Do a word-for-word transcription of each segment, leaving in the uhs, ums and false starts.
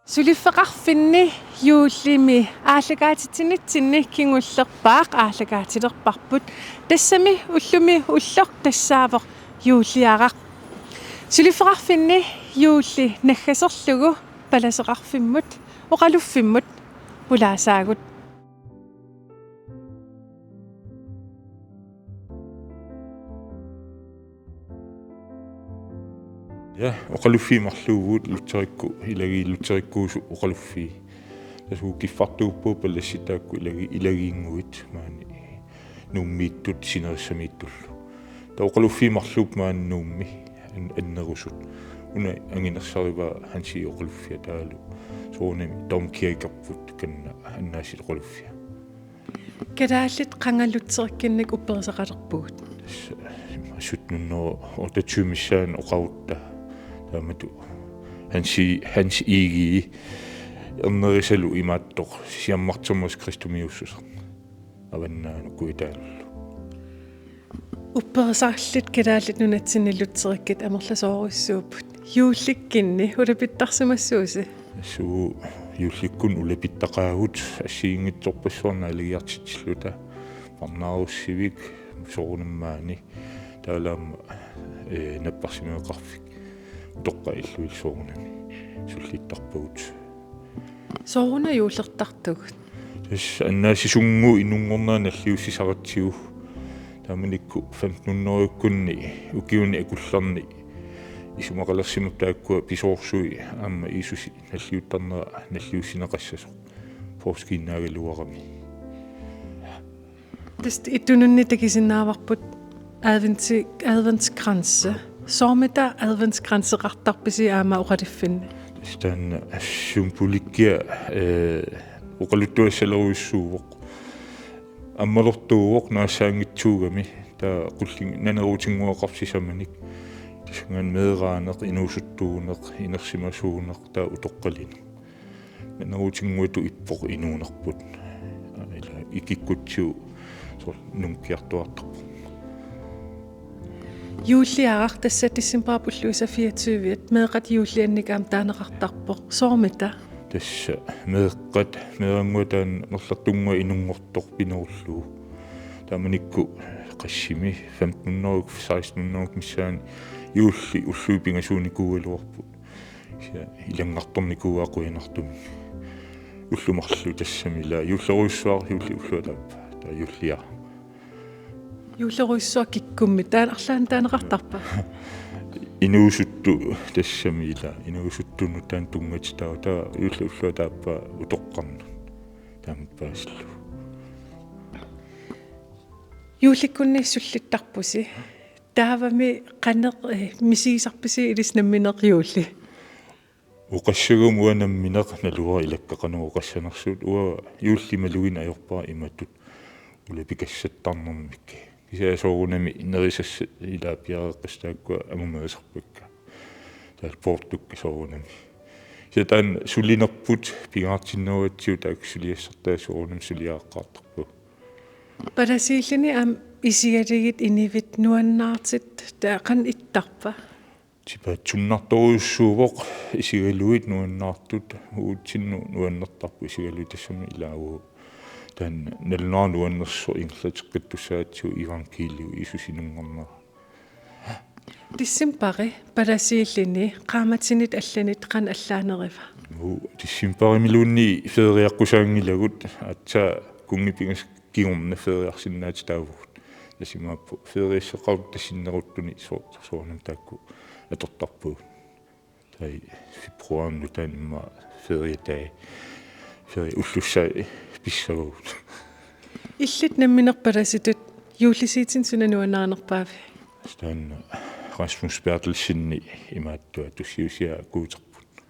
Suliffeqarfinni juullimi aallakaatitsinitsinni kingullerpaaq aallakaatilerparput. Tassami ullumi ulloq tassaavoq juulliaraq. Suliffeqarfinni juulli naggaserlugu palaseqarfimmut oqaluffimmut pulaasaagut. Ja, oqaluffii marluuvugut Lutherikkut ilagi Lutherik Kuusu oqaluffii. Tassa kiffartuupput palassit taakku ilagi ilagiinnguit maani Nuummiittut sinerissamiittullu. Taava oqaluffii marluupput maani Nuummi an-, annerusut. Una anginersarivaa Hansi oqaluffia taavalu soorunami domkirkerput kanna annaassit oqaluffia. Kalaallit qanga lutherikkinnik upperisaqalerpugut? Tassa sytten hundrede og otteogtyve missaani oqarutta. Taamatut Hansi, Hans Egede ernerisalu imaattoq siammartermut kristumiussuseq. Avannaanut kujataanullu. Upperisarlit Kalaallit Nunatsinni lutherikkit amerlasoorujussuupput. Juullikkunni ulapittarsimassuusi? Suu, juullikkunni ulapittaqaagut assigiinngitsorpassuarnik aalajangiartitsilluta. Parnaarussivik soorunami maani. Taavalu aamma, eh, napparsimmaveqarfik. Utoqqaat illuillu soorunami sullittarpagut. Sooruna juullertartugut? Tassa annaasisunnguup inunngornera nalliussisaratsigu. Taamanikkut femten hundredekkunni ukiuni akullarni isumaqalersimapput taakkua pisoorsui aamma Jiisusi nalliuttarnera nalliussineqassasoq. Påskiinnaagaluarami. Tassa ittununni takusinnaavarput adventi-, adventskranse. Soormita adventskranseqartarpisi aamma oqaluffinni? Tassa taanna symbolikkia, eh, oqaluttuassalerujussuuvoq. Ammalortuuvoq naassaanngitsuugami. Taava qulling-, naneruutinnguaqarpoq sisamanik. Tassunga meeraaneq, inuusuttuuneq, inersimasuuneq, taava utoqqalineq. Naneruutinnguatut ippoq inuunerput. Ila ikikkutsigu soorlu nungukkiartuaartarpoq. Juulliaraq tassa decembarip ulluisa fireogtyve, meeqqat juulliannik aamma taaneqartarpoq. Soormita? Tassa meeqqat, meerannguaq taanna merlertunnguaq inunngortoq pinerullugu. Taamanikkut qassimi femten hundrede, seksten hundrede missaani juulli ullui pingasuunikuugaluarput. Kisianni ilanngartornikuuaa qujanartumik. Ullut marluk tassami ila juullerujussuaq juulli ullua taappaa. Taava juulliaraq. Juullerujussuaq kikkummi? Taanna arlaannik taaneqartarpa? Inuusuttut tassami ila. Inuusuttunut taanna tunngatittaaq. Taava juulli ullua taappaa utoqqarnut. Taama paasillugu. Juullikkunni sullittarpusi. Taavami qanoq, eh, misigisarpisi ilissi nammineq juulli? Oqassaguma uanga nammineq naluara ilakka qanoq oqassanersugut, uanga juulli malugineq ajorpara imatut ulapikassattarnermik. Kisianni soorunami nerisassat ila piareeqqassat taakkua angumeriisarpakka. Taava poortukka soorunami. Kisianni taanna sulinerput pingaartinnerugatsigu taakku suliassartaat soorunami suliareqqaartarpagut. Palasiilluni aamma isigalugit inivit nuannaartut taava qanoq ittarpa? Tipaatsunnartorujussuuvoq isigalugit nuannaartut, uagutsinnut nuannertarput isigalugit tassami ilaa uagut. Taanna nalunara nuannersoq ingerlateqqittussaagatsigu evangeliu Jiisusinunngornera. Decembari palasiilluni qaammatinit allanit qanoq allaaneriva? Uu, decembarimiluunniit feriaqqusaanngilagut, aatsaat kunngeqanngitsut kingorna feriarsinnaatitaavugut. Tassa imaappoq feriasseqarutta sinneruttuni so-, soorunami taakku atortarpagut. Taava februaarimi nutaamik immaqa feriatai, ferie ullussaa pissavagut. Illit nammineq palasitut juullisiutinik suna nuannarinerpaavi? Taanna Rasmus Berthelsenip imaattua Tussiusiaq Guuterput.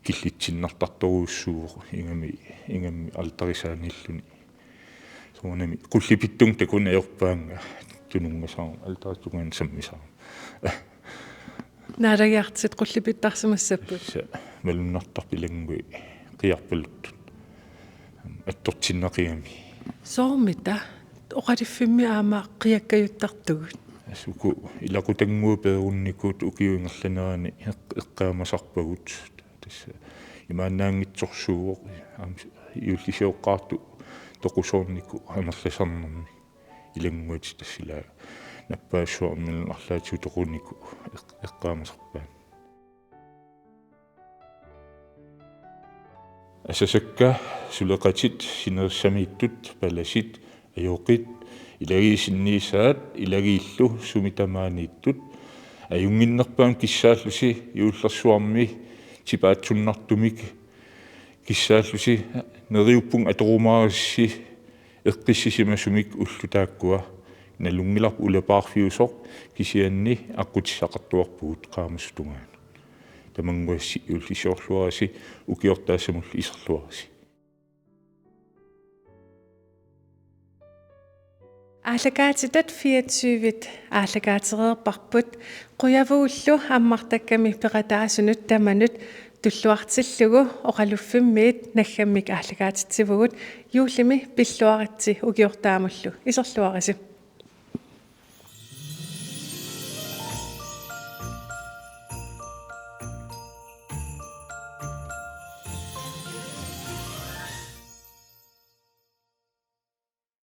Killitsinnartartorujussuuvoq ingammik, ingammik altarisaaniilluni. Soorunami qullipittunnguit takuneq ajorpaannga tununngasaarama altaritut tungaanut sammisaarama. Naalagiartutit qullipittarsimassapput? Tassa malunnartarpoq ilannguit qiarpaluttut. Attortinnaqigami. Soormita oqaluffimmi aamma qiakkajuttartugut? Tassa uku ilaqutannguit peerunnikuut ukiup ingerlanerani eq-, eqqaamasarpagut. Tassa imaannaanngitsorsuuvoq aamma juullisioqqaartut toqusoornikut amerlasarnermi ilannguatit tassa ila nappaassuarmilu arlaatigut toqunikut eq-, eqqaamasarpaat. Asasakka, suleqatit, sinerissamiittut, palasit, ajoqit, ilagiit sinniisaat, ilagiillu sumi tamaaniittut, ajunnginnerpaamik kissaallusi juullersuarmi tipaatsunnartumik kissaallusi, neriuppunga atorumaarisi eqqissisimasumik ullut taakkua, nalunngilarput ulapaarfiusoq kisianni aqqutissaqartuarpugut qaamasup tungaanut. Tamannguassi juullisiorluarisi, ukiortaassamullu iserluarisi. Aallakaatitat fireogtyve aallakaatereerparput, qujavugullu ammartakkami peqataasunut tamanut tulluartillugu oqaluffimmiit naggammik aallakaatitsivugut. Juullimi pilluaritsi, ukiortaamullu iserluarisi.